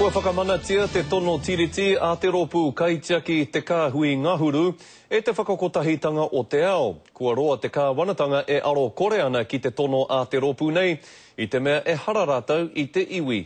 Kua whakamanatia te tono tiriti a te rōpū kaitiaki Te Kāhui Ngahuru e te Whakakotahitanga o te Ao. Kua roa te kāwanatanga e aro kore ana ki te tono a te rōpū nei, i te mea ehara rātou i te iwi.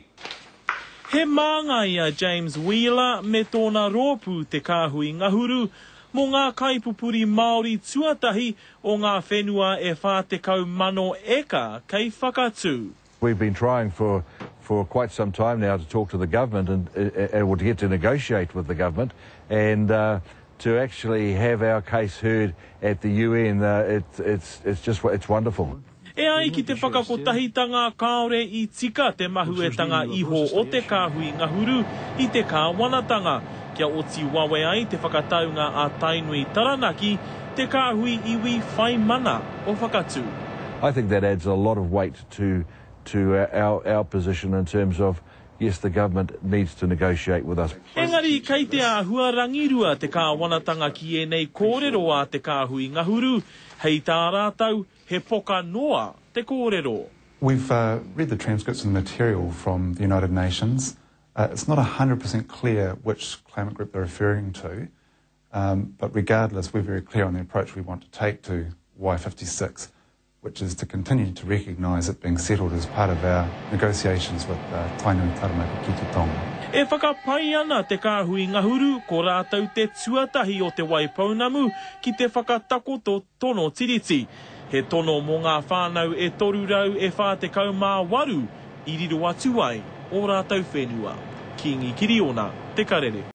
He māngai a James Wheeler me tōna rōpū Te Kāhui Ngahuru mō ngā kaipupuri Māori tuatahi o ngā whenua e 40,000 eka kei Whakatū. We've been trying for for quite some time now to talk to the government and, uh, or to get to negotiate with the government and uh, to actually have our case heard at the UN, uh, it, it's, it's just it's wonderful. E ai ki te whakakotahitanga kāore i tika te mahuetanga iho o te kāhui ngahuru i te kāwanatanga, kia oti wawe ai te whakataunga a Tainui Taranaki, te kāhui iwi whai mana o Whakatū. I think that adds a lot of weight to to our our position in terms of yes the government needs to negotiate with us. Engari kei te āhua rangirua te kāwanatanga ki ēnei kōrero a te kāhui ngahuru, hei tā rātou, he poka noa te kōrero. We've read the transcripts and the material from the United Nations. It's not 100% clear which claimant group they're referring to, but regardless, we're very clear on the approach we want to take to Y56, which is to continue to recognise it being settled as part of our negotiations with Tainui Taranaki ki te Tonga. E whakapae ana te kāhui ngahuru ko rātou te tuatahi o Te Waipounamu ki te whakatakoto tono tiriti. He tono mō ngā whānau e 348 i riro atu ai ō rātou whenua. Kīngi Kiriona, Te Karere.